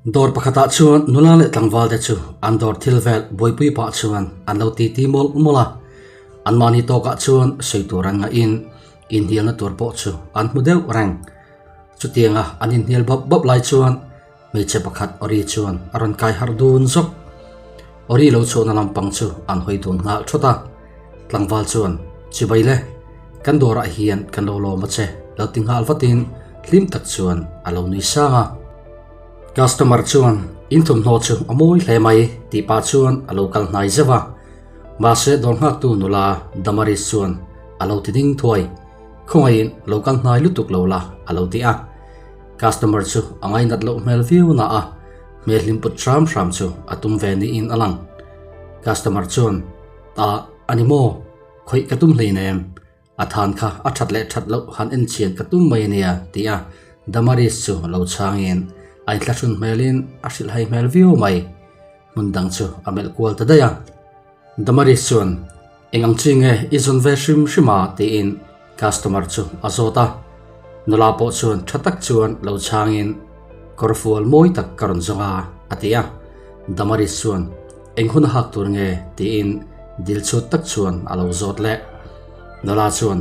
Dawr pakhatah chuan nula leh tlangval te chu an dawr thil vel buaipui pah chuan an lo titi mawlh mawlh a. Anmahni tawkah chuan sawi tur an ngahin inhnialna tur pawh chu an hmu deuh reng. Chutianga an inhnial bawp bawp lai chuan hmeichhe pakhat Ori chuan a rawn kai harh dun zawk. Ori lo chhuahna lampang chu an hawi dun nghal thawt a. Tlangval chuan, Chibai le, kan dawrah hian kan lo lawm a che, lo ti nghal vatin hlim tak chuan a lo nui sang a. Customer chuan, In thawmhnaw chu a mawi hle mai, tih pah chuan a lo kal hnai zeuh a. Mahse dawr nghaktu nula Damaris chuan a lo ti ding thuai. Khawngaihin lo kal hnai lutuk lo la, a lo ti a. Customer chu a ngainat loh hmel viau na a, hmel hlim put hram hram chu a tum ve niin a lang. Customer chuan, Ta a ni maw? Khawih ka tum hleinem. A than kha a that leh that loh han en chhian ka tum mai a nia, ti a Damaris chu lo chhangin a inthlahrun hmelin a hrilhhai hmel viau mai. Hmun dang chu a melh kual ta daih a. Damaris chuan, Eng ang chi nge i zawn ve hrim hrim a? tiin customer chu a zawt a. Nula pawh chuan tha tak chuan lo chhangin, Kawrfual mawi tak ka rawn zawng a, a ti a. Damaris chuan, Eng hun a hak tur nge? tiin dil chhut tak chuan a lo zawt leh. Nula chuan,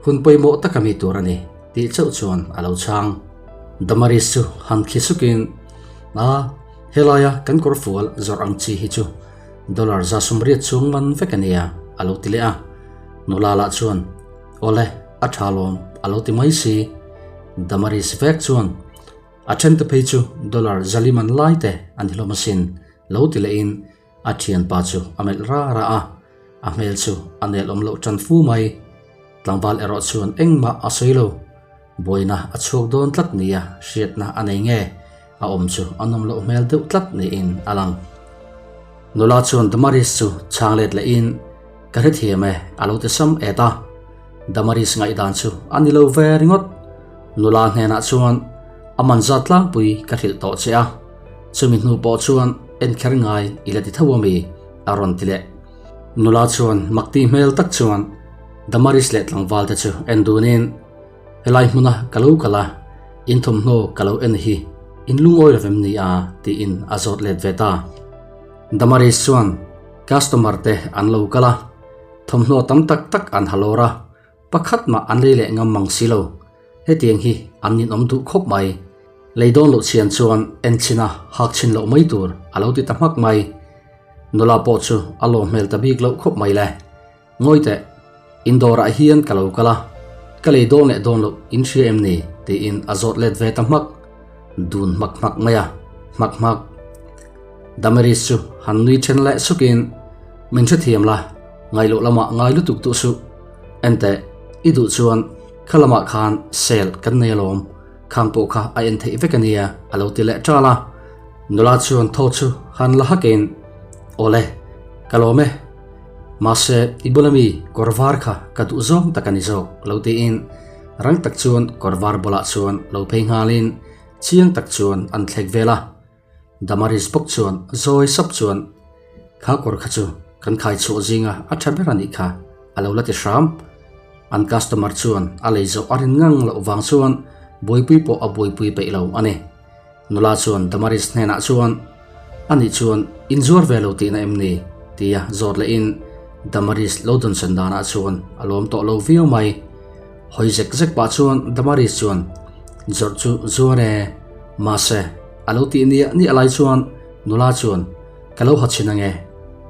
Hun pawimawh taka mi tur a ni, tih chauh chuan a lo chhang. Damaris chu han khi sukin, A, helaia kan kawrfual zawrh ang chi hi chu dollar 180 chhung man vek a nia, a lo ti leh a. Nula lah chuan, Awle, a tha lawm, a lo ti mai si. Damaris vek chuan, A thente phei chu dollar zali man lai te a ni hlawm asin, lo ti lehin a thianpa chu a melh ra ra a. A hmel chu a nel awm loh tan fu mai. Tlangval erawh chuan engmah a sawi lo. Buaina a chhuak dawn tlat nia hriatna a nei nge? A awm chu a nawm loh hmel deuh tlat niin a lang. Nula chuan Damaris chu chhang let lehin, Ka hrethiam e, a lo ti sam et a. Damaris ngaihdan chu a ni lo ve ringawt. Nula hnenah chuan, A man zat tlangpui ka hrilh tawh che a, chumi hnu pawh chuan en kher ngai i la ti tho a mi? a rawn ti leh. Nula chuan makti hmel tak chuan Damaris leh tlangval te chu en dunin, Helai hmuna ka lo kal a, in thawmhnaw ka lo en hi in lungawi lo vem ni a? tiin a zawt let ve ta. Damaris chuan customer te an lo kal a, thawmhnaw tam tak tak an ha lawr a, pakhat mah an lei leh ngam mang si lo. Hetiang hi an ninawm duh khawp mai. Lei dawn loh chhian chuan en chhin a hak chhin loh mai tur a lo ti ta hmak mai. Nula pawh chu a lawm hmel ta bik loh khawp mai le. Ngawi teh, in dawrah hian ka lo kal a, ka lei dawn leh dawn loh in hria em ni? tiin a zawt let ve ta hmak. Dun hmak hmak mai a, hmak hmak. Damaris chu han nui then leh sukin, Min hrethiam la, ngaih loh lamah ngai lutuk duh suh. Enteh, i duh chuan kha lamah khan sale kan nei alawm, khang pawh kha a en theih vek a nia, a lo ti leh ṭal a. Nula chuan thaw chu han la hakin, Awle, ka lawm e. Mahse, i bula mi kawr var kha ka duh zawng tak a ni zawk, lo tiin rang tak chuan kawr var bulah chuan lo phei nghalin chiang tak chuan an thlek vel a. Damaris bawk chuan zawi sap chuan, Kha kawr kha chu kan khai chhuah zinga a tha ber a nih kha, a lo la ti hram. An customer chuan a lei zawh a rin ngang loh vang chuan buaipui pawh a buaipui peih lo a ni. Nula chuan Damaris hnenah chuan, A nih chuan inzuar ve lo tihna em ni? tia zawt lehin Damaris lo dawnsan danah chuan a lawm tawh lo viau mai. Hawi zek zek pah chuan Damaris chuan, Zawrh chu zuar e, mahse a lo tih niah niah lai chuan nula chuan, Ka lo ha chhin ange,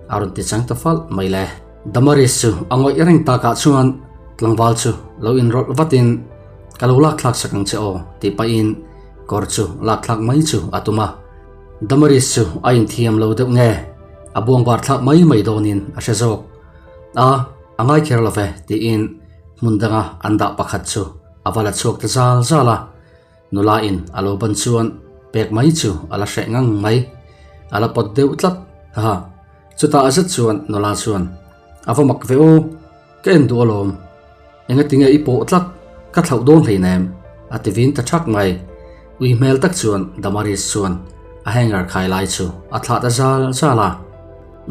a rawn ti chang ta falh mai le. Damaris chu a ngawih reng takah chuan tlangval chu lo inrawlh vatin, Ka lo lakthlak sak ang che aw, tih pahin kawr chu lakthlak mai chu a tum a. Damaris chu a inthiam lo deuh nge, a buangbar thlak mai mai dawnin a hre zawk. A, a ngai kher lo ve, tiin hmun danga an dah pakhat chu a va la chhuak ta zal zal a. Nula in a lo ban chuan pek mai chu a la hreh ngang mai. A la pawt deuh tlat. Haha. Chutah zet chuan nula chuan, A va mak ve aw, ka en duh alawm. Engatinge i pawh tlat, ka thlauh dawn hleinem, a ti vin ta thak mai. Ui hmel tak chuan Damaris chuan a hanger khai lai chu a thlah ta zal zal a.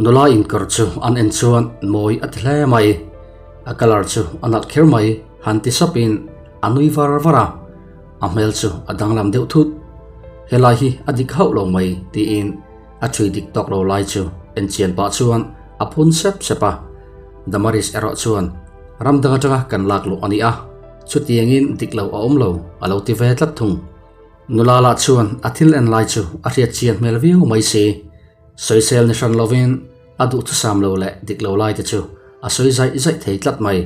Nula inkawr chu an en chuan mawi a ti hle mai. A colour chu a nalh kher mai, han ti sapin a nui var var a. A hmel chu a danglam deuh thut. Helai hi a dik hauh lo mai tiin a ṭhui dik tawk lo lai chu en chian pah chuan a phun sep sep a. Damaris erawh chuan ram dang aṭanga kan lak luh a ni a, chutiangin dik lo a awm lo a lo ti ve tlat thung. Nula lah chuan a thil en lai chu a hriat chian hmel viau mai si. Sawisel ni hran lovin a duhthusam lo leh dik lo lai te chu a sawi zaih zaih thei tlat mai.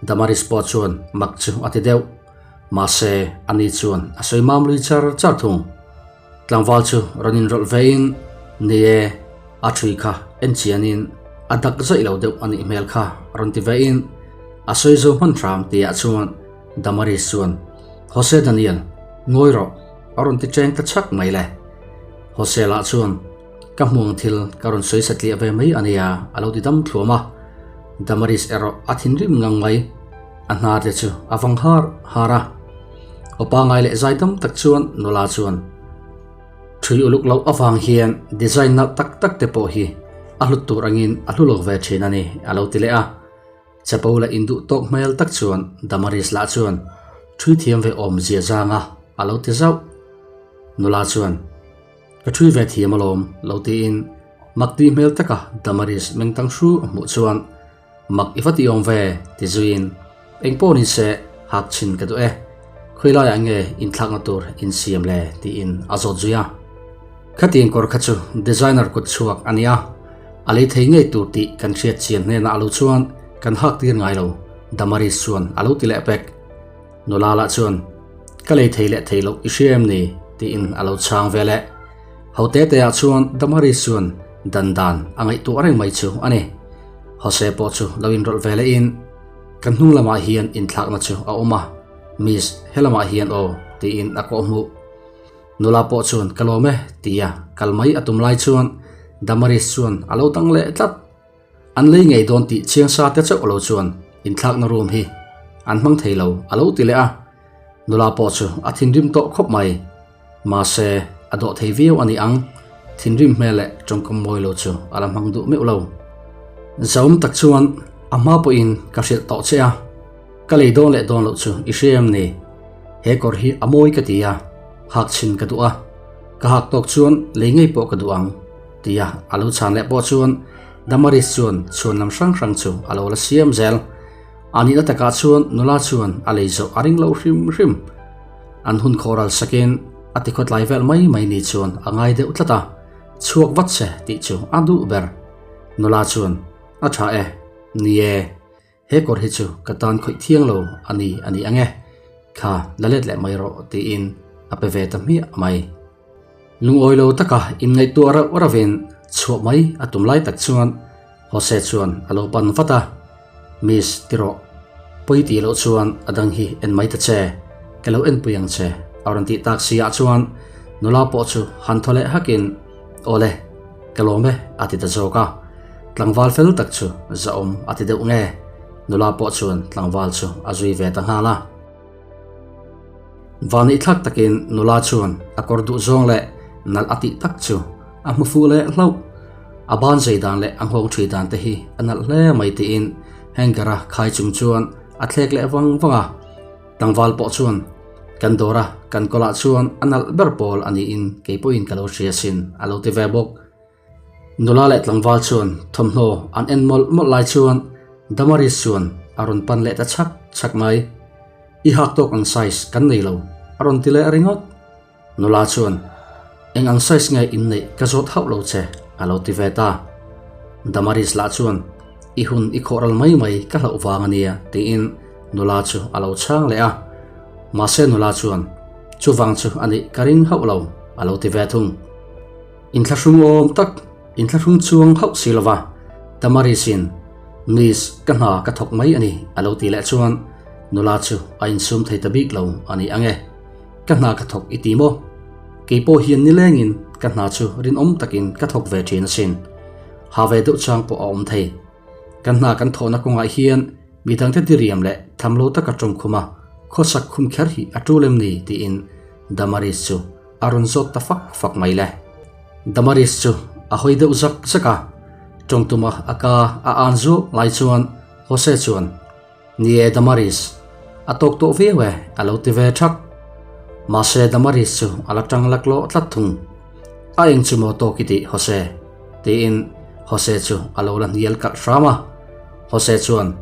Damaris pawh chuan mak chu a ti deuh. Mahse, ani chuan a sawi mam lui char char thung. Tlangval chu rawn inrawlh vein, Ni e, a ṭhui kha en chianin a dak zaih lo deuh a nih hmel kha rawn ti vein a sawi zo hman hram tihah chuan Damaris chuan, Jose Daniel, ngawi rawh, a rawn ti cheng ta chhak mai le. Jose lah chuan, Ka hmuang thil ka rawn sawi satliah ve mai a nia, a lo ti dam thluam a. Damaris erawh a thinrim ngang mai. A hnar te chu a vang har har a. Aw pangai leh zai dam tak chuan nula chuan thui uluk loh avang hian design nalh tak tak te pawh hi a hlut tur angin a hlu lo ve thin a ni, a lo ti leh a. Chapo leh induh tawk hmel tak chuan Damaris lah chuan thui thiam ve awm zia zang a, a lo ti zauh. Nula chuan. Ka ṭhui ve thiam alawm, lo tiin mak tih hmel taka Damaris mengtang hru a hmuh chuan mak i va ti awm ve ti zuiin eng pawh ni se hak chhin ka duh e, khawi laiah nge inthlakna tur insiam le tiin a zawt zui a. Khatiang kawr kha chu designer kut chhuak a nia, a lei thei ngei tur tih kan hriat chian hnenah alo chuan kan hak tir ngai lo, Damaris chuan a lo ti leh pek. Nula lah chuan, Ka lei thei leh thei loh i hria em ni? tiin a lo chhang ve leh. Ho te te ah chuan Damaris chuan dan dan a ngaihtuah reng mai chu a ni. Jose pawh chu lo inrawlh ve lehin, Kan hnung lamah hian inthlakna chu a awm a, Miss, helamah hian aw, tiin a kawhhmuh. Nula pawh chuan, Ka lawm e, tia kal mai a tum lai chuan Damaris chuan a lo dang leh tlat. An lei ngei dawn tih chiang sa te chauh lo chuan inthlakna room hi an hmang thei lo a lo ti leh a, nula pawh chu a thinrim tawh khawp mai. Mahse, a dawh thei viau a ni ang, thinrim hmel leh tawngkam mawi lo chu a la hmang duh meuh lo. Zaum tak chuan a hma pawhin ka hrilh tawh che a, ka lei dawn leh dawn loh chu i hria em ni? He kawr hi a mawi ka ti a, hak chhin ka duh a, ka hak tawk chuan lei ngei pawh ka duh ang. Tia a lo chhan leh pawh chuan Damaris chuan chhuan lam hrang hrang chu a lo la siam zel. A nihna takah chuan nula chuan a lei zawh a ring lo hrim hrim. An hun khawhral sakin a ti khawtlai vel mai mai ni chuan a ngai deuh tlat a, chhuak vat se tih chu a duh ber. Nula chuan, A tha e, ni e. He kawr hi chu ka tan khawih thiang lo a ni a ni ang e, kha la let leh mai rawh tiin a pe ve ta hmiah mai. Lungawi lo taka inngaihtuah rauh rauhin chhuah mai a tum lai tak chuan Jose chuan a lo pan vat a, Miss ti rawh, pawi tih loh chuan a dang hi en mai ta che, ka lo enpui ang che a rawn tih tak si ah chuan nula pawh chu han thaw leh hakin Awle, ka lawm e a ti ta zawk a. Tlangval fel tak chu zahawm a ti deuh nge? Nula pawh chuan tlangval chu a zui ve ta nghal a. Vanneih thlak takin nula chuan a kawr duh zawng leh nalh a tih tak chu a hmu fuh leh hlauh. A ban zei dan leh a nghawng ṭhui dan te hi a nalh hle mai tiin hanger-a khai chung chuan a thlek leh vang vang a. Tlangval pawh chuan kan dawr a, kan kawlah chuan a nalh ber pawl a niin kei pawhin ka lo hria sin a lo ti ve bawk. Nula leh tlangval chuan thawmhnaw an en mawlh mawlh lai chuan Damaris chuan a rawn pan leh ta chhak chhak mai. I hak tawk ang size kan nei lo a rawn ti leh ringawt. Nula chuan eng ang size nge in neih ka zawt hauh lo che a lo ti ve ta. Damaris lah chuan i hun i khawh ral mai mai ka hlauh vang a nia tiin nula chu a lo chhang leh a. Mahse nula chuan chuvang chu a nih ka ring hauh lo a lo ti ve thung. Inthlahrung awm tak, inthlahrung chuang hauh si lova Damaris-in, Miss, ka hna ka thawk mai a ni, a lo ti leh chuan nula chu a insum thei ta bik lo a ni ang e. Ka hna ka thawk i ti maw? Kei pawh hian nilengin ka hna chu rinawm takin ka thawk ve thin asin. Ha ve deuh chang pawh a awm thei. Kan hna kan thawhna kawngah hian midangte diriam leh tham lo taka tawngkhum a, khawsak khum kher hi a tul em ni? tiin Damaris chu a rawn zawt ta fak fak mai le. Damaris chu a hawi deuh zak zak a, tawngtuma a ka a an zuau lai chuan Jose chuan, Ni e Damaris, a tawk tawh viau e a lo ti ve thak. Mahse Damaris chu a la tang laklawh tlat thung. A eng chu maw tawk i tih Jose? tiin Jose chu a lo la hnial kalh hram a. Jose chuan,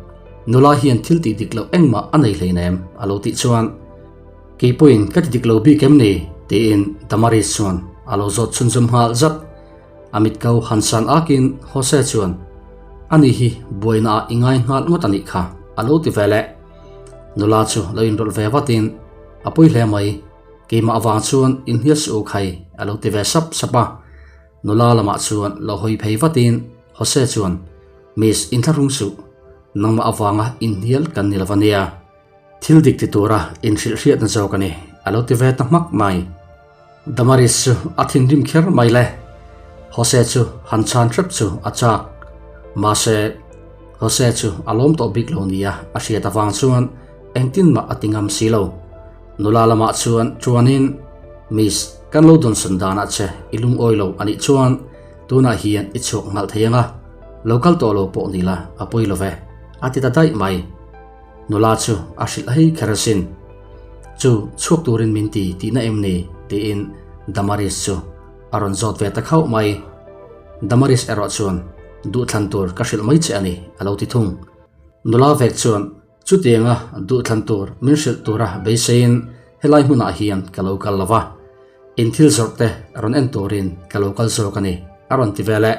Nula hian thil tih dik loh engmah a nei hleinem a lo tih chuan, Kei pawhin ka ti dik lo bik em ni? tiin Damaris chuan a lo zawt chhunzawm nghal zat. A mit ko han san akin Jose chuan, Ani hi buaina ah i ngai nghal ngawt a nih kha a lo ti ve leh. Nula chu lo inrawlh ve vatin, A pawi hle mai, keimah avang chuan inhnial suh u khai a lo ti ve sap sap a. Nula lamah chuan lo hawi phei vatin Jose chuan, Miss inthlahrung suh, nangmah avanga inhnial kan ni lo ania. Thil dik ti tura inhrilh hriatna zawk a ni, a lo ti ve ta hmak mai. Damaris chu a thinrim kher mai le. Jose chu han chhan hrep chu a chak. Mahse, Jose chu a lawm tawh bik lo nia a hriat avang chuan engtin mah a ti ngam si lo. Nula lamah chuan chuanin, Miss, kan lo dawnsawn danah che i lungawi lo a nih chuan tunah hian i chhuak nghalh thei ang a, lo kal tawh lo pawh ni la a pawi lo ve, a ti ta daih mai. Nula chu a hrilh hei kher asin. Chu chhuak turin min ti tihna em ni? tiin Damaris chu a rawn zawt ve ta khauh mai. Damaris erawh chuan, Duhthlan tur ka hrilh mai che a ni, a lo ti thung. Nula vek chuan, Chutianga duhthlan tur min hrilh tura beiseiin helai hmunah hian ka lo kal lo va, in thil zawrh te rawn en turin ka lo kal zawk a ni, a rawn ti ve leh.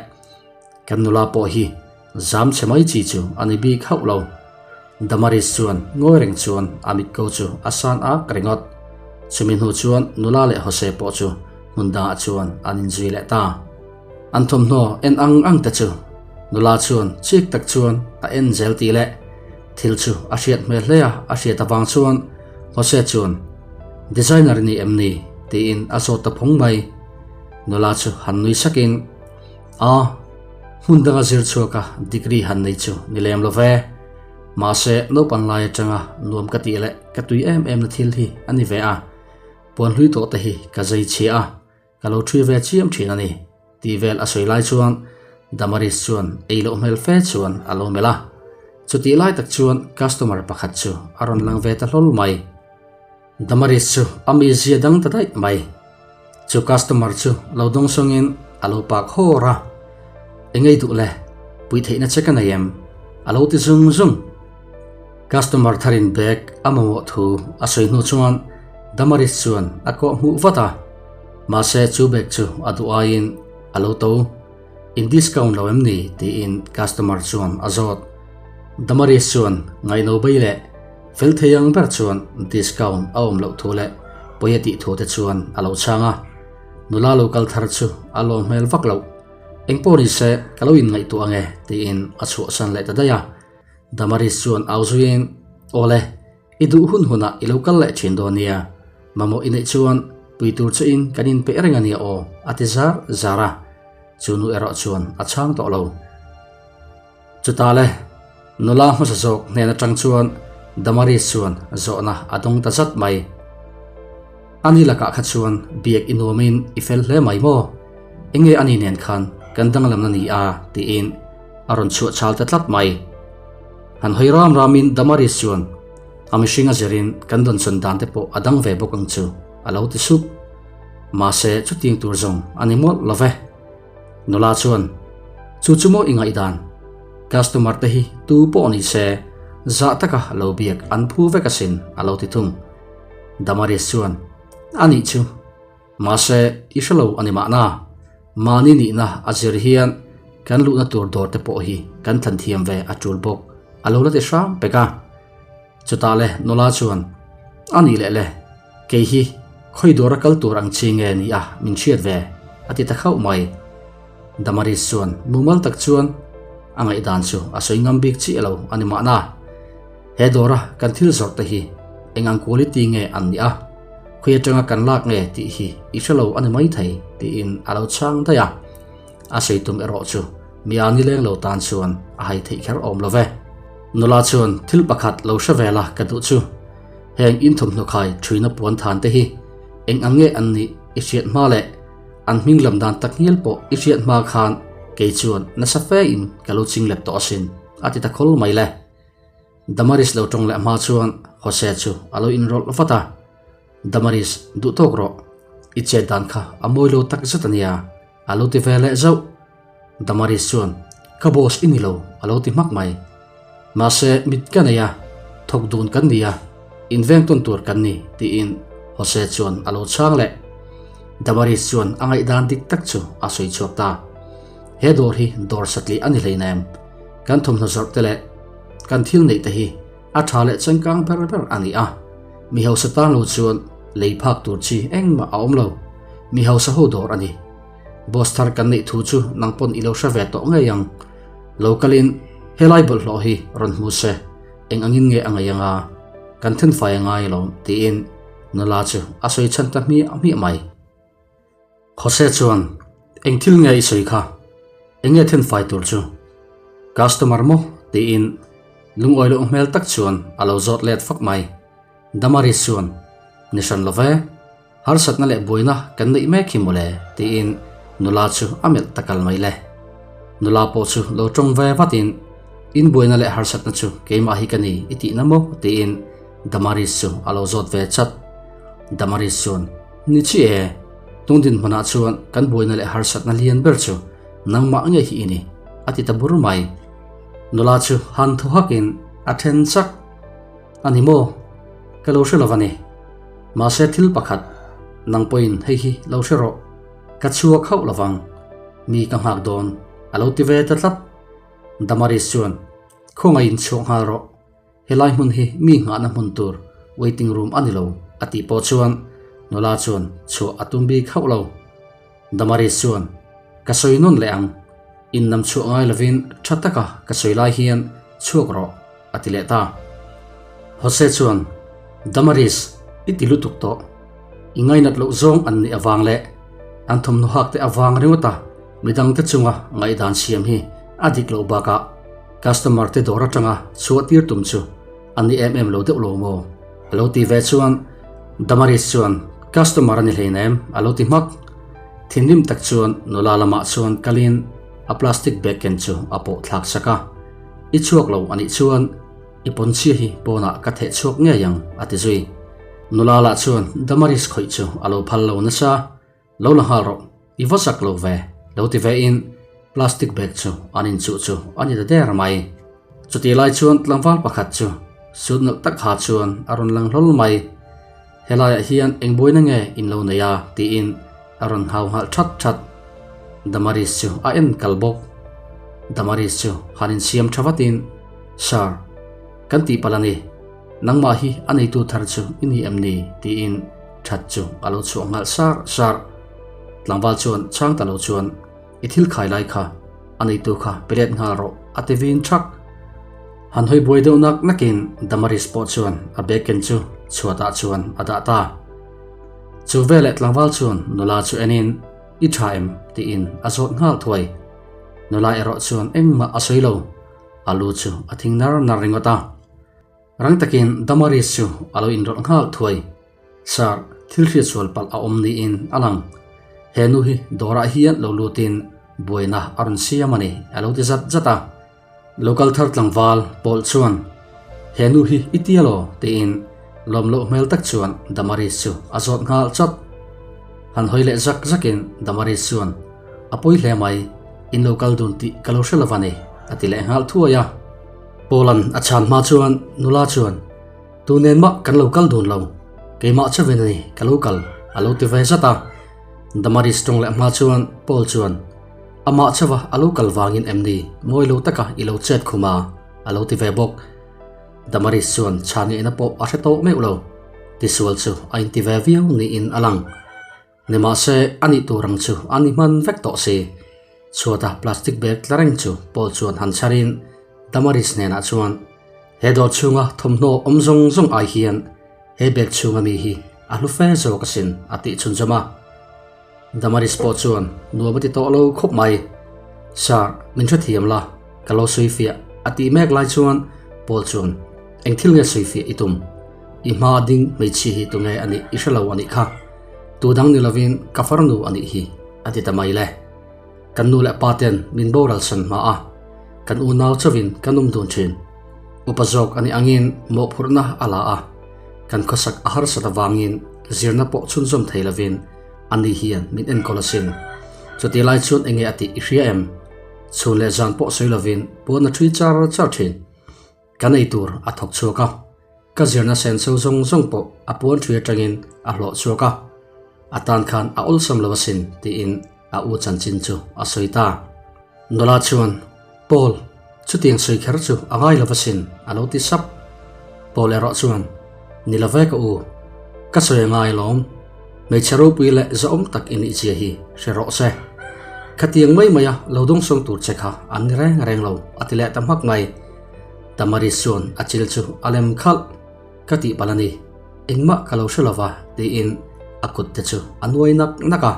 Kan nula pawh hi zam chhe mai chi chu a ni bik hauh lo. Damaris chuan ngawi reng chuan a mit ko chu a san ak ringawt. Chumi hnu chuan nula leh Jose pawh chu hmun dangah chuan an inzui leh ta. An thawmhnaw en ang ang te chu nula chuan chik tak chuan a en zel tih leh thil chu a hriat hmel hle a, a hriat avang chuan Jose chuan, Designer i ni em ni? tiin a zawt ta phung mai. Nula chu han nui sakin, A, hmun danga zir chhuaka degree han nei chu ni lem lo ve. Mahse, naupang lai atanga nuam ka tih leh ka tui em em na thil hi a ni ve a, puan hlui tawh te hi ka zai chhia a, ka lo ṭhui ve chiam ṭhin a ni, tih vel a sawi lai chuan Damaris chuan ei loh hmel fe chuan a lo melh a. Chutih lai tak chuan customer pakhat chu a rawn lang ve ta hlawl mai. Damaris chu a mizia dang ta daih mai. Chu customer chu lo dawng sawngin a lo pak hawr a, Engei duh le, pui theihna che ka nei em? a lo ti zung zung. Customer tharin bag a mamawh thu a sawi hnu chuan Damaris chuan a kawh hmuh vat a, mahse chu bag chu a duh aiin a lo to. In discount lo em ni? tiin customer chuan a zawt. Damaris chuan ngaihno bei leh Fel thei ang ber chuan discount a awm loh thu leh pawi a tih thu te chuan a lo chhang a, nula lo kal thar chu a lawm hmel vak loh. Eng pawh ni se ka lo inngaihtuah ang e tiin a chhuahsan leh ta daih a. Damaris chuan au zuiin, Awle, i duh hun hunah i lo kal leh thin dawn nia, mamawh i neih chuan pui tur chein kan inpeih reng a nia aw a ti zar zar a, chu nu erawh chuan a chhang tawh lo. Chutah le, nula hmasa zawk hnen atang chuan Damaris chuan zawhna a dawng ta zat mai. Ani lakah kha chuan biak i nuamin i fel hle mai maw? Enge ani nen khan kan danglamna ni a? tiin a rawn chhuah chhal ta tlat mai. Han hawi ram ramin Damaris chuan a mihring a zirin kan dawnsawn dan te pawh a dang ve bawk ang chu a lo ti sup. Mahse chutiang tur zawng a ni mawlh lo ve. Nula chuan, Chu chu maw i ngaihdan? Customer te hi tu pawh ni se, zah taka lo biak an phu vek asin, a lo ti thung. Damaris chuan, A nih chu. Mahse, i hre lo a ni mahna. Mahni nihna a zir hian kan luhna tur dawr te pawh hi kan thlan thiam ve a tul bawk, a lo la ti hram pek a. Chutah le nula chuan, A nih leh le, kei hi khawi dawra kal tur ang chi nge ni a min hriat ve, a ti ta khauh mai. Damaris chuan mumal tak chuan a ngaihdan chu a sawi ngam bik chiah lo a ni mahna. He dawra kan thil zawrh te hi eng ang quality nge an nih a, khawi atanga kan lak nge tih hi i hre lo a ni maithei tiin a lo chhang daih a. A sawi tum erawh chu mi a nileng lo tan chuan a hai theih kher awm lo ve. Nula chuan thil pakhat lo hre ve la ka duh chu. Heng inthawmhnaw khai thuina puan than te hi eng ang nge an nih i hriat hma leh an hming lam dan tak ngial pawh i hriat hma khan kei chuan nasa fe in ka lo ching let tawh asin a ti ta khawl mai le. Damaris lo tawng leh hma chuan Jose chu a lo inrawlh vat a. Damaris, duh tawk rawh. I chet dan kha a mawi lo tak zet a nia, a lo ti ve leh zauh. Damaris chuan, Ka boss i ni lo, a lo ti hmak mai. Mahse, mit ka nei a, thawk dun kan ni a, inveng tawn tur kan ni, tiin Jose chuan a lo chhang leh. Damaris chuan a ngaihdan dik tak chu a sawi chhuak ta. He dawr hi dawr satli a ni hleinem. Kan thawmhnaw zawrh te leh kan thil neih te hi a tha leh changkang ber ber a ni a. Mi hausa tan lo chuan lei phak tur chi engmah a awm lo. Mi hausa ho dawr a ni. Boss thar kan neih thu chu nang pawn i lo hre ve tawh ngei ang. Lo kalin helai bawlhhlawh hi rawn hmu se, eng angin nge a ngaih anga kan thenfai a ngai alawm tiin nula chu a sawi chhan ta hmiah hmiah mai. Jose chuan, Eng thil nge i sawi kha? Eng nge thenfai tur chu? Customer maw? tiin lungawi loh hmel tak chuan a lo zawt let fak mai. Damaris chuan, Ni hran lo ve. Harsatna leh buaina kan neih mek hi mawle, tiin nula chu a melh ta kal mai le. Nula pawh chu lo tawng ve vatin, In buaina leh harsatna chu keimah hi ka ni i tihna maw? tiin Damaris chu a lo zawt ve chat. Damaris chuan, Ni chi e, tung dinhmunah chuan kan buaina leh harsatna lian ber chu nangmah ngei hi i ni, a ti ta bur mai. Nula chu han thaw hakin a then chak. A ni maw? Ka lo hre lo va ni. Mahse thil pakhat, nang pawhin hei hi lo hre rawh, ka chhuak hauh lo vang, mi ka nghak dawn, a lo ti ve ta tlat. Damaris chuan, Khawngaih in chhuak nghal rawh, helai hmun hi mi nghahna hmun tur waiting room a ni lo, a tih pawh chuan nula chuan chhuah a tum bik hauh lo. Damaris chuan, Ka sawi nawn leh ang, in nam chhuah ngai lovin tha taka ka sawi lai hian chhuak rawh, a ti leh ta. Jose chuan, Damaris, i ti lutuk tawh. I ngainat loh zawng an nih avang leh an thawmhnaw hak te avang ringawt a midangte chunga ngaihdan siam hi a dik loh bakah customer te dawr atanga chhuah tir tum chu a ni em em lo deuh lo maw? A lo ti ve chuan Damaris chuan, Customer a ni hleinem, a lo ti hmak. Thinrim tak chuan nula lamah chuan kalin a plastic bag ken chu a pawh thlak sak a. I chhuak lo a nih chuan i pawnchhia hi pawnah ka theh chhuak ngei ang, a ti zui. Nula lah chuan Damaris khawih chu a lo phal lo nasa. Lo la nghal rawh, i va zak lo ve, lo ti ve in plastic bag chu an inchuh chu a ni ta der mai. Chutih lai chuan tlangval pakhat chu suit nalh tak ha chuan a rawn lang hlawl mai. Helaiah hian eng buaina nge in lo nei a? tiin a rawn hau nghal that that. Damaris chu a en kal bawk. Damaris chu han insiam tha vatin, Sir, kan tih palh a ni. Nangmah hi a neitu thar chu i ni em ni? tiin that chu a lo chhuah nghal sar sar. Tlangval chuan chhang ta lo chuan, I thil khai lai kha a neitu kha pe let nghal rawh, a ti vin thak. Han hawi buai deuh nak nakin Damaris pawh chuan a bag ken chu chhuatah chuan a dah ta. Chu veleh tlangval chuan nula chu enin, I tha em? tiin a zawt nghal thuai. Nula erawh chuan engmah a sawi lo, a lu chu a thing nar nar ringawt a. Rang takin Damaris chu a lo inrawlh nghal thuai. Sir, thil hriatsual palh a awm niin a lang. He nu hi dawrah hian lo lutin buaina a rawn siam a ni, a lo ti zat zat a. Local thar tlangval pawlh chuan, He nu hi i tia law? tiin lawm loh hmel tak chuan Damaris chu a zawt nghal chat. Han hawi leh zak zakin Damaris chuan, A pawi hle mai, in lo kal dun tih ka lo hre lo va ni, a ti leh nghal thuai a. Paula'n a chhan hma chuan nula chuan, Tu nen mah kan lo kal dun lo, keimah chauhin a ni ka lo kal, a lo ti ve zat a. Damaris tawng leh hma chuan Paul chuan, Amah chauha a lo kal vangin em ni ngawi lo taka i lo chet khum a? a lo ti ve bawk. Damaris chuan chhan ngeihna pawh a hre tawh meuh lo. Tisual chu a inti ve viau niin a lang. Nimahse, a nih tur ang chu a ni hman vek tawh si. Chhuata plastic bag tla reng chu Paul chuan han chharin Damaris hnenah chuan, He dawr chhunga thawmhnaw awm zawng zawng ai hian he bag chhunga mi hi a hlu fe zawk asin, a tih chhunzawm a. Damaris pawh chuan nuam a ti tawh lo khawp mai. Sir, min hrethiam la, ka lo sawi fiah, a tih mek lai chuan Paul chuan, Eng thil nge sawi fiah i tum? I hma ding hmeichhia hi tunge a nih i hre lo a nih kha. Tu dang ni lovin ka farnu a nih hi, a ti ta mai le. Kan nu leh pa ten min boral san hma a, kan unau chauhin kan awm dun thin. Upa zawk a nih angin mawhphurhna a la a, kan khawsak a harsat avangin. Zirna pawh chhunzawm thei lovin ani hian min enkawl asin. Chutih lai chuan enge a tih i hria em? Chhun leh zan pawh sawi lovin puan a ṭhui char char ṭhin. Kan ei tur a thawk chhuak a, ka zirna senso zawng zawng pawh a puan ṭhui aṭangin a hlawh chhuak a. A tan khan a awlsam lo asin tiin a u chanchin chu a sawi ta. Nula chuan, Paul, chutiang sawi kher chu a ngai lo asin a lo ti sap. Paul erawh chuan, Ni lo ve ka u, ka sawi a ngai alawm. Hmeichhe ropui leh zahawm tak i nih zia hi hre rawh se. Khatiang mai maia lo dawngsawng tur che kha an ni reng reng lo a ti leh ta hmak mai. Damaris chuan a chil chu a lem khalh. Ka tih palh a ni, engmah ka lo hre lo va tiin a kut te chu a nuai nak nak a.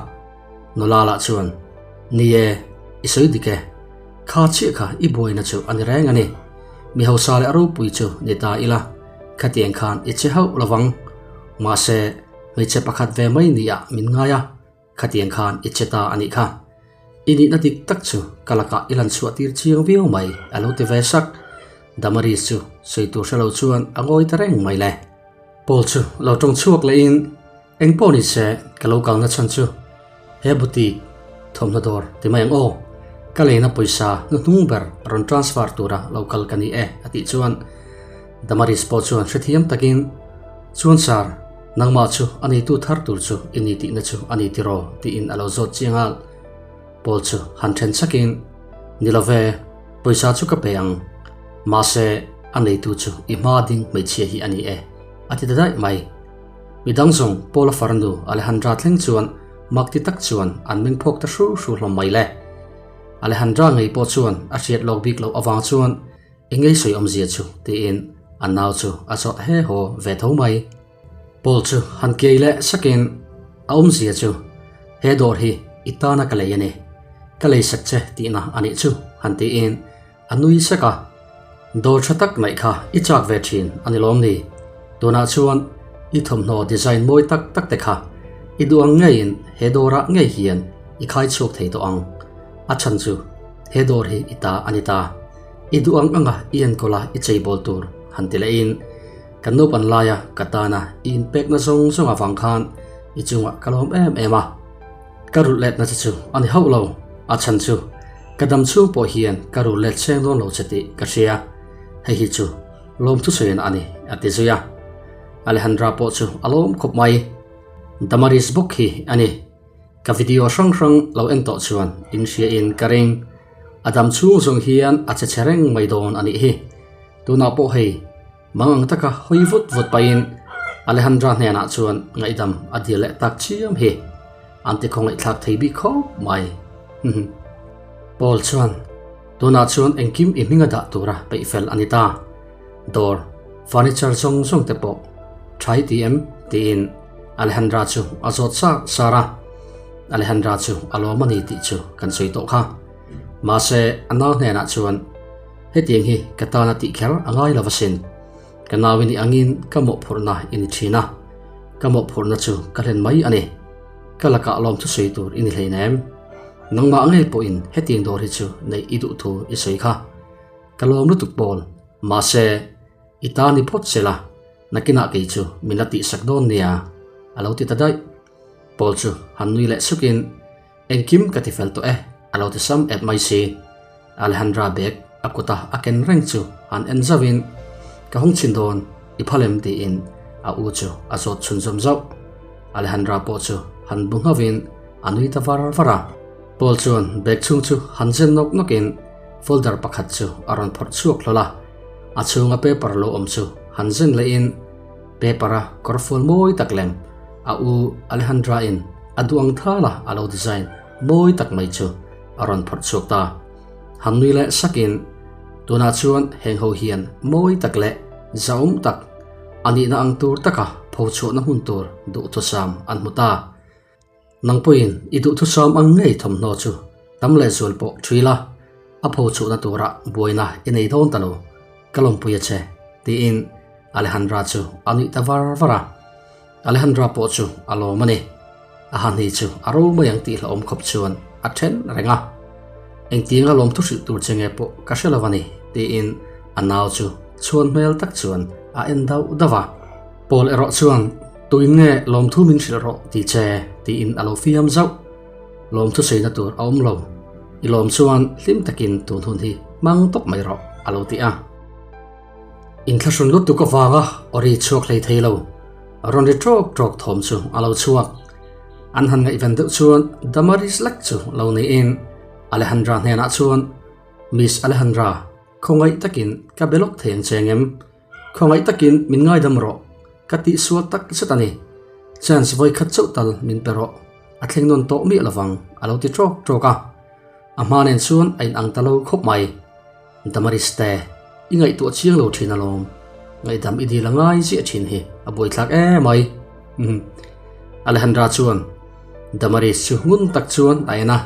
Nula lah chuan, Ni e, i sawi dik e. Kha chiah kha i buaina chu a ni reng a ni. Mi hausa leh ropui chu ni ta ila, khatiang khan i che hauh lo vang. Mahse, hmeichhe pakhat ve mai nia min ngai a, khatiang khan i che ta a nih kha. I nihna dik tak chu ka lakah i lan chhuah tir chiang viau mai, a lo ti ve sak. Damaris chu sawi tur hre lo chuan a ngawi ta reng mai le. Paul chu lo tawng chhuak lehin, Eng pawh ni se ka lo kalna chhan chu he boutique thawmhnaw dawr ti mai ang aw, ka leina pawisa hnuhnung ber rawn transfer tura lo kal ka ni e, a tih chuan Damaris pawh chuan hrethiam takin, Chuan sir, nangmah chu a neitu thar tur chu i ni tihna chu a ni tiraw? tiin a lo zawt chiang a. Paul chu han then chakin, Ni lo ve, pawisa chu ka pe ang. Mahse, a neitu chu i hma ding hmeichhia hi a ni e, a ti ta daih mai. Midang zawng Paula farnu Alejandra thleng chuan mak ti tak chuan an meng phawk ta hru hru hlawm mai le. Alejandra ngei pawh chuan a hriat lawk bik loh avang chuan Eng ngei sawi awmzia chu? tiin a nau chu a zawt he haw ve tho mai. Paul chu han kiai leh sakin a awmzia chu, He dawr hi i tana ka lei a ni. Ka lei sak che tihna a nih chu han tiin a nui sek a. Dawr tha tak naih kha i chak ve thin a ni lawm ni? Tunah chuan i thawmhnaw design mawi tak tak te kha i duh ang ngeiin he dawrah ngei hian i khai chhuak thei tawh ang. A chhan chu he dawr hi i ta a ni ta. I duh ang anga i enkawl a i cheibawl tur han ti lehin kan naupan laia ka tana i inpekna zawng zawng avang khan i chungah ka lawm em em a. Ka rulh letna che chu a ni hauh lo, a chhan chu ka dam chhung pawh hian ka rulh let cheng dawn lo che tih ka hria, hei hi chu lawmthu sawiin a ni a ti zui a. Alejandra pawh chu a lawm khawp mai. Damaris bawk hi a ni. Ka video hrang hrang lo en tawh chuan in hria in ka ring. A dam chhung zawng hian a che chhe reng mai dawn a nih hi. Tunah pawh hei mang ang taka hawi vut vut pahin Alejandra hnenah chuan ngaihdam a dil leh tak chiam hi. An ti khawngaihthlak thei bik khawp mai. Paul chuan tunah chuan engkim i hming a dah tura peih fel a ni ta. Dawr, furniture zawng zawng te pawh tha i ti em? tiin Alejandra chu a zawt sar sar a. Alejandra chu a lawm a ni tih chu kan sawi tawh kha. Mahse, a nau hnenah chuan, Hetiang hi ka tana tih kher a ngai lo asin. Ka nau i nih angin ka mawhphurhna i ni thin a. Ka mawhphurhna chu ka hlen mai a ni. Ka lakah lawm thusawi tur i ni hleinem. Nangmah ngei pawhin hetiang dawr hi chu neih i duh thu i sawi kha. Ka lawm lutuk pawl. Mahse, i ta ni phawt se la, nakinah kei chu min la tihsak dawn nia, a lo ti ta daih. Pawl chu han nui leh sukin, Engkim ka ti fel tawh e, a lo ti sam et mai si. Alejandra bag a kuta a ken reng chu han en zauhin, Ka hung chhin dawn, i phal em? tiin a u chu a zawt chhun zawm zauh. Alejandra pawh chu han bu ngauhin a nui ta var var a. Paul chuan bag chhung chu han zen nawk nawkin folder pakhat chu a rawn phawrh chhuak hlawl a, a chhunga paper lo awm chu han zen lehin paper a kawrfual mawi tak lem a u Alejandra in a duh ang thala a lo design mawi tak mai chu a rawn phawrh chhuak ta. Han nui leh sakin tunah chuan heng ho hian mawi tak leh zahawm tak a nihna ang tur taka pho chhuahna hmun tur duhthusam an hmu ta. Nang pawhin i duhthusam ang ngei thawmhnaw chu tam leh zual pawh ṭhui la, a pho chhuahna tura buaina i nei dawn ta lo, ka lawmpui a che, tiin Alejandra chu a nuih ta var var a. Alejandra pawh chu a lawm a ni. A hahni chu a ro mai ang tih hlauhawm khawp chuan a ṭhen reng a. Engtianga lawmthu hrilh tur che nge pawh ka hre lo a ni, tiin a nau chu chhuan hmel tak chuan a en dauh dauh a. Paul erawh chuan. Tuin nge lawmthu min hrilh rawh ti che tiin a lo fiam zauh. Lawmthu saina tur a awm lo. I lawm chuan hlim takin tun hun hi hmang tawp mai rawh a lo ti a. Inthlahrun lutuk avanga awri chhuak hlei thei lo. Rawn ri tawk tawk thawm chu a lo chhuak. An han ngaihven deuh chuan Damaris lek chu lo niin Alejandra hnenah chuan, Miss Alejandra, khawngaih takin ka be lawk thei ang che ngem? Khawngaih takin min ngaidam rawh, ka tihsual tak zet a ni. Chance vawi khat chauh tal min pe rawh, a thleng nawn tawh miah lovang, a lo ti tawk tawk a. A hma nen chuan a inang ta lo khawp mai. Damaris te, i ngaihtuah chiang lo thin alawm. Ngaihdam i dil a ngai ziah thin hi a buaithlak emai. Alejandra chuan Damaris chu ngun tak chuan a en a,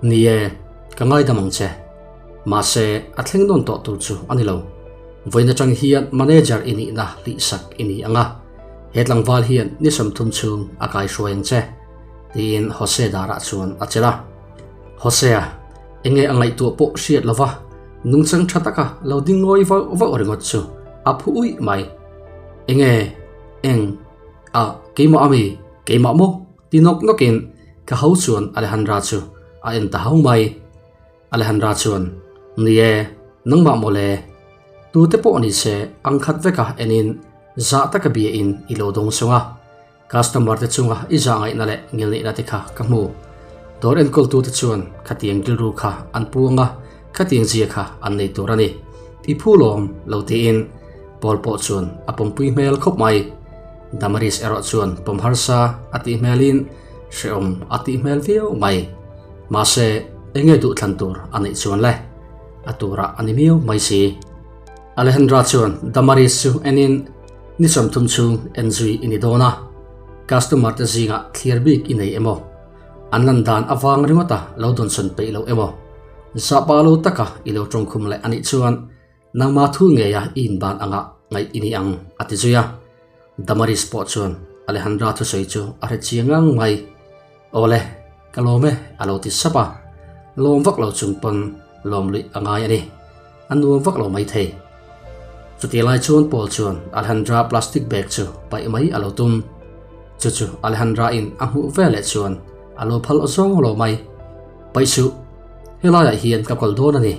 Ni e, ka ngaidam ang che. Mahse, a thleng nawn tawh tur chu a ni lo. Vawiin atang hian manager i nihna hlihsak i ni ang a, he tlangval hian ni 30 chhung a kaihruai ang che, tiin Jose darah chuan a chelh a. Jose-a, enge a ngaihtuah pawh hriat lova nungchang tha taka lo ding ngawi vauh vauh ringawt chu a phu uih mai. Enge, eng, a, keimah ami, keimah maw? ti nawk nawkin ka ho chuan Alejandra chu a en ta hau mai. Alejandra chuan, Ni e, nangmah mawle. Tute pawh ni se ang khat veka enin zah taka biain i lo dawng sung a. Customer te chunga i zah ngaihna leh ngilneihna te kha ka hmu. Dawr enkawltute chuan khatiang rilru kha an pu anga khatiang zia kha an nei tur a ni. I phu lawm lo tiin Paul pawh chuan a pawmpui hmel khawp mai. Damaris erawh chuan pawm harsa a tih hmelin hrehawm a tih hmel viau mai. Mahse, enge duhthlan tur a neih chuan le? A turah a ni miau mai si. Alejandra chuan Damaris chu enin ni 30 chhung en zui i ni dawn a, customer te zingah thlir bik i nei emaw, an lan dan avang ringawta lo dawnsawn peih lo emaw, zahpa lo taka i lo tawngkhum leh a nih chuan nangma thu ngeia i inban angah ngaih i ni ang, a ti zui a. Damaris pawh chuan Alejandra thusawi chu a hre chiang ngang mai. Awle, ka lawm e, a lo ti sap a. Lawm vak lo chung pawn lawm luih a ngai a ni. A nuam vak lo mai thei. Chutih lai chuan Paul chuan Alejandra plastic bag chu paih mai a lo tum. Chu chu Alejandra in a hmuh ve leh chuan a lo phal zawng lo mai. Paih suh, helaiah hian ka kawl dawn a ni.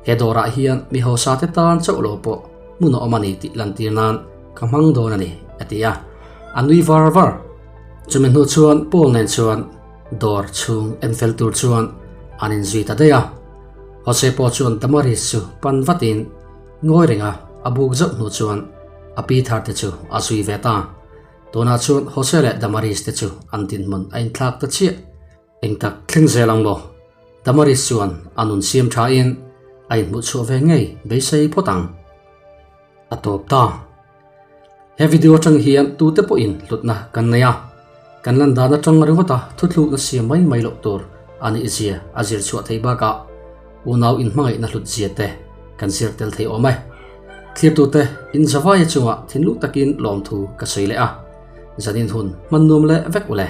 He dawrah hian mi hausa te tan chauh lo pawh hmun a awm a ni tih lantir nan ka hmang dawn a ni, a ti a. A nui var var. Chumi hnu chuan Paul nen chuan dawr chhung en fel tur chuan an inzui ta daih a. Jose pawh chuan Damaris chu pan vatin ngawi renga a buk zauh hnu chuan a pi thar te chu a zui ve ta. Tunah chuan Jose leh Damaris te chu an dinhmun a inthlak ta chiah. Eng tak thleng zel ang maw? Damaris chuan a nun siam thain a inhmuh chhuah ve ngei beisei phawt ang. A tawp ta. He video atang hian tute pawhin hlutna kan nei a, kan lan dan atang ringawta thuthlukna siam mai mai loh tur a nih zia a zir chhuah thei bakah unau inhmangaihna hlut zia te kan zir tel thei awm e. Thlirtute inzavaia chungah thinlung takin lawmthu ka sawi leh a, zanin hun hman nuam leh vek ule.